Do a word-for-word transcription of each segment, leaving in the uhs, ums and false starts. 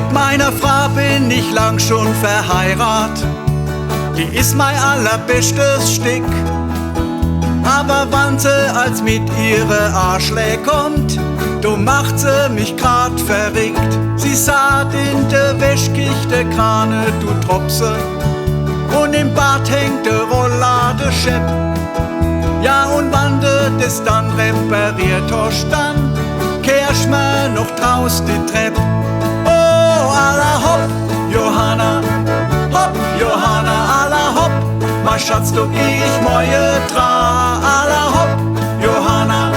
Mit meiner Fraa bin ich lang schon verheiraadt, die is mei allerbestes Stick. Awer wann se als mit ihre Aaschlää kommt, do macht se mich grad verrickt. Sie saat in de Wäschkicht de Krane, du Dropse, un im Bad hängt de Rolladeschepp. Ja, un wann de des dann repariert hoscht, dann kehrsch mer noch draus die Trepp. Oh, alla hopp, Johanna, hopp, Johanna, alla hopp, mei Schatz, do geh ich morje dra. Alla hopp, Johanna,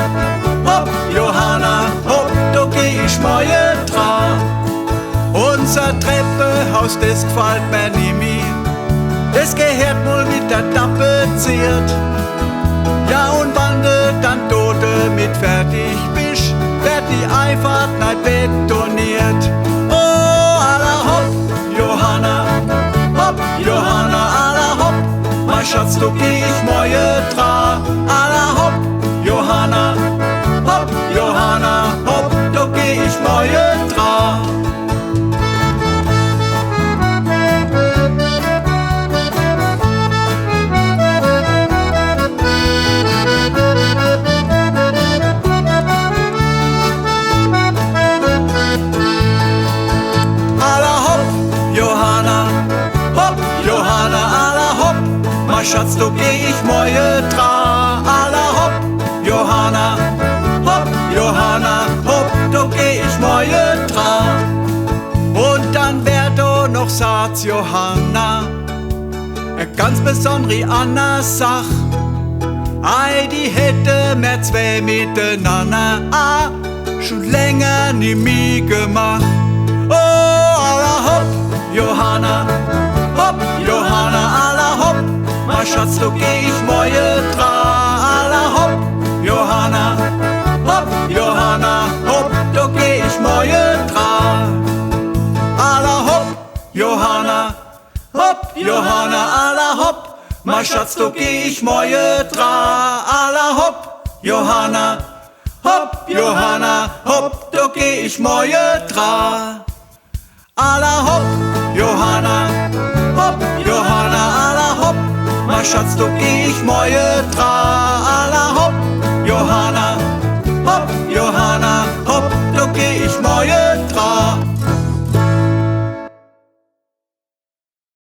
hopp, Johanna, hopp, do geh ich morje dra. Unser Treppehaus, des gfallt mer nimmi. Des gehört mol widder tapeziert. Ja, un wann de dann do demit fertig bisch, werd die Einfahrt nei betoniert. Oh, alla hopp, Johanna, hopp, Johanna, alla hopp, mei Schatz, do geh ich morje dra. Alla hopp, Johanna, hopp, Johanna, hopp, do geh ich morje dra. Alla hopp, Johanna, hopp, Johanna, alla hopp, mei Schatz, do geh ich morje dra. Alla hopp, Johanna, hopp, Johanna, hopp, do geh ich morje dra. Un dann wär do noch, saat Johanna, e ganz besonnri anner Sach. Ei, die hätte mer zwee mitenanner, ah, schon länger nimmi gemacht. Oh, alla hopp, Johanna, hopp, Johanna, alla hopp, mei Schatz, do geh ich morje dra. Alla hopp, Johanna, hopp, Johanna, hopp, do geh ich morje dra. Alla hopp, Johanna, hopp, Johanna, alla hopp, mei Schatz, do geh ich morje dra. Alla hopp, Johanna, hopp, Johanna, hopp, do geh ich morje dra. Alla hopp, Johanna, hopp, Johanna, alla hopp, mei Schatz, do geh ich morje dra. Alla hopp, Johanna, hopp, Johanna, hopp, do geh ich morje